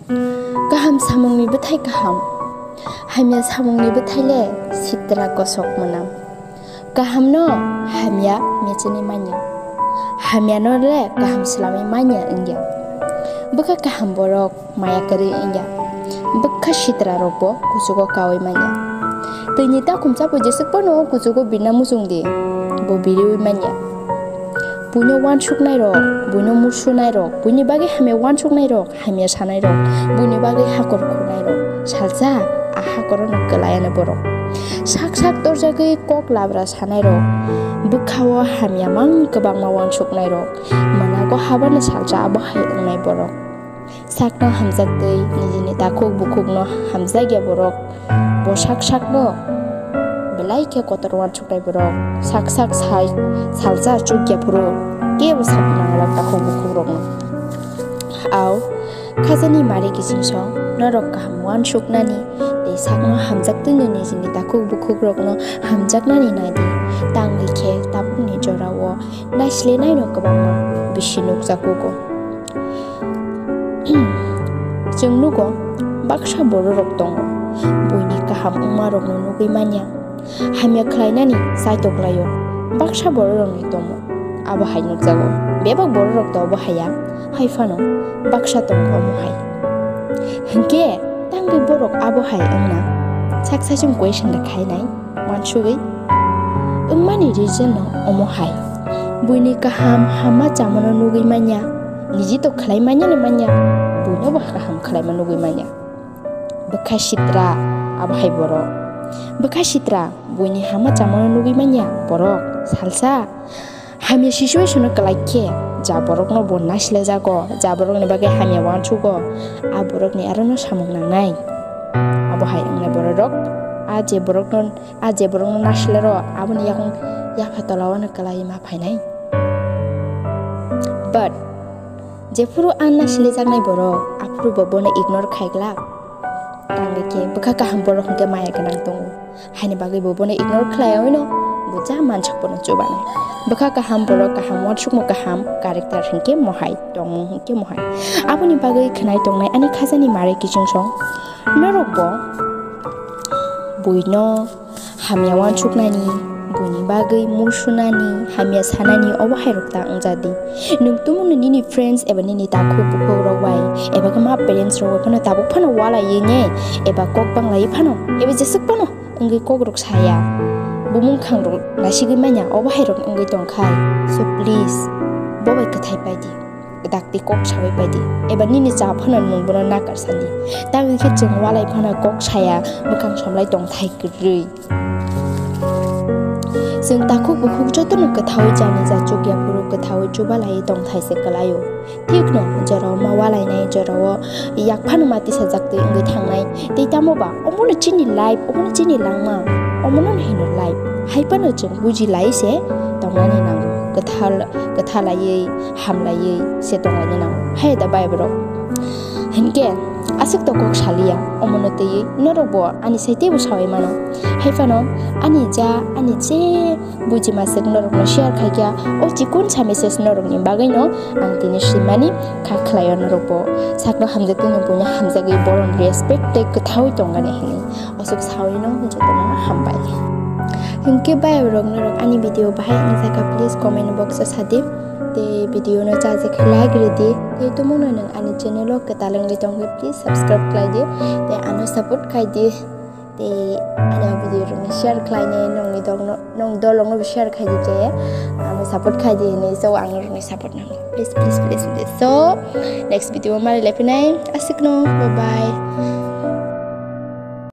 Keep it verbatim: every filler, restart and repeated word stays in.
Kaham samungni bwthai kaham, hamya samungni bwthai le sitra kosok mwnam. Kahamno hamya mecheni manya, hamyano le kaham swlamwi manya wngya. Bwkha kaham borok maya kwrwi wngya, bwkha sitra rokbo kuchugo kaui manya. Twini takhum chapo jeswk phano kuchugo birna muchung di, bo biriui manya. Buino uansuknai rok, buino musunai rok, buini bagwi hamya uansuknai rok, hamya sanai rok, buini bagwi hakor khunai rok, salsa a hakorono kwlai ano borok. Sak sak torjagwi kok labra sanai rok, bwkhao hamya mang kwbangma uansuknai rok, mwnago habani salsa abo hai wngnai borok. Sakno hamjaktwi nijini takhuk bukhukno hamjakya borok, bo sak sakno belai khe kotor uansuknai borok, sak sak sai salsa chukya phuru kebo sakno nanglak takhuk bukhukrokno. Au khajani mari kiching song norok kaham uansuknani tei sakno hamjaktwino nijini takhuk bukhukrokno hamjaknani nai di, tangwi khe tabukni jorao naislenaino kwbangma bisi nukjakugo. Chwng nugo, baksa bororok tongo, buini kaham wngmarokno nugwi manya, hamya khlainani chaitok laio. Baksa bororokni tomo abo hai nukjago, bebak bororok to obo haiya, hai phano baksa tongo omo hai. Hinkhe tangwi borok abo hai wngna? Sak saichung question da khainai. Uansugwi wngmani reason no omo hai. Buini kaham hamma chamano nugwi manya, niji to khlai manya ni manya, buino bo kaham khlaima nugwi manya. Bwkha sitra abo hai borok. Bwkha sitra buini hamma chamano nugwi manya borok salsa. Hamya situation no kwlai khe, ja borokno bo naislejago, ja borokni bagwi hamya uansugo, a borokni arono samung nangnai. Abo hai wngnai bororok, a je borokno, a je borokno naislero, aboni yakung yapha tolao no kwlai ma phainai. But jephuru a naislejaknai borok, aphuru bo bono ignore khaiglak. Tangwi khe bwkha kaham borok hwnkhe maya gwnang tongo. Haini bagwi bo bono ignore khlaiwi no bo ja mansuk bono chubanai. Bwkha kaham borok kaham uansukma kaham character hinkhe mohai, tongmung hinkhe mohai. Aboni bagwi khwnai tongnai ani khajani mare kiching song. Norok bo buino hamya uansuknani, buini bagwi musunani, hamya sanani obo hai rok ta wngja di. Nwng tumungno nini friends eba nini takhuk bukhuk rok bai eba khe ma parents rok bai phano tabuk phano walaiwi ne eba kok banglaiwi phano eba jeswk phano wngwi kok rok saya. Bumung khang rok naisigwi manya obo hai rok wngwi tong khai. So please, bo bai kwthai pai di. Dakti kok sawi pai di. Eba nini cha phano nwng bono nakar sandi. Tangwi khe chwng walai phano kok saya, bwkhang somlai tong thai kwrwi. Chwng takhuk bukhuk jotono kwthaui jani ja chukya phuru kwthaui chubalaiwi tong thai se kwlaio. Thikno jorao ma walainai jorao yak phano ma tisajak twi wngwi thangnai. Tei tamo ba omono chini life, omono chini langma, omono hino life. Hai phano chwng buji lai se tongnani nango. Kwthal, kwthalaiwi, hamlaiwi se tonglaina nango. Hai da bai borok. Hinkhe aswk to kok saliya, omono twiwi norok bo ani sai teibo sawi mano. Hai phano ani ja, ani je buji maswk norokno share khaikha, o chikon sa message norokni bagwino ang tini swimani kha khlaio, norok bo sakno hamjaknai no buino hamjagwi borom respect tei kwthaui tongani hinwi. Aswk sawi no jotono hambai. Hinkhe bai rok norok ani video bahai wngjakha, please comment box o sadi. Tei video no chajakhe like ridi. Tei tumungno nwng ani channel o kwtal wngwi tongkhe please subscribe khlai di. Tei ano support khai di. Tei ani video rokno share khlai ni nwngni dogno, nwng dolok no share khai di je. Ano support khai di hinwi, so ang norokni support nango. Please, please, please, please. So next video o mari lephinai. Aswk no. Bye bye.